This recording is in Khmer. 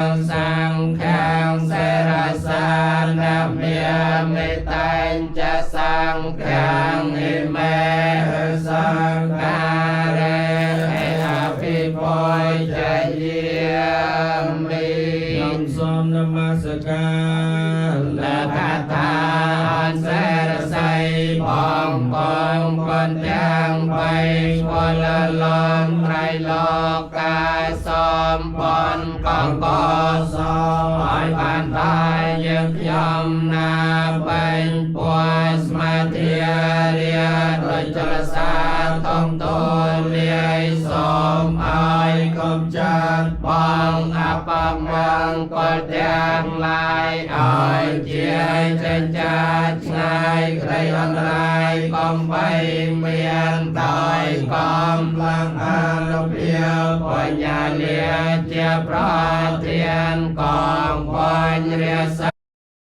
សង្ឃាំសេរសានមាមិតញ្ចសង្ឃាំអិមេសង្ខារេអភិបុជយាមិ ខ្ញុំសូមនមស្ការ លកថាអនសេរស័យបងបងបនទាំងបីពលលំត្រៃលោកកាសំបនកងក ស ឲ្យបានតែយើងខ្ញុំណាពេញពួយស្មាធិរាដោយចលសាធំទូលាយសូមឲ្យ កំចាត់ បងអពមង្គលទាំងឡាយឲ្យជាចិញ្ចាឆ្ងាយក្តីអន្តរាយកុំបីមានដោយកំ លាំងអានុភាព បញ្ញាលាជាប្រធានកងបញ្ញរាស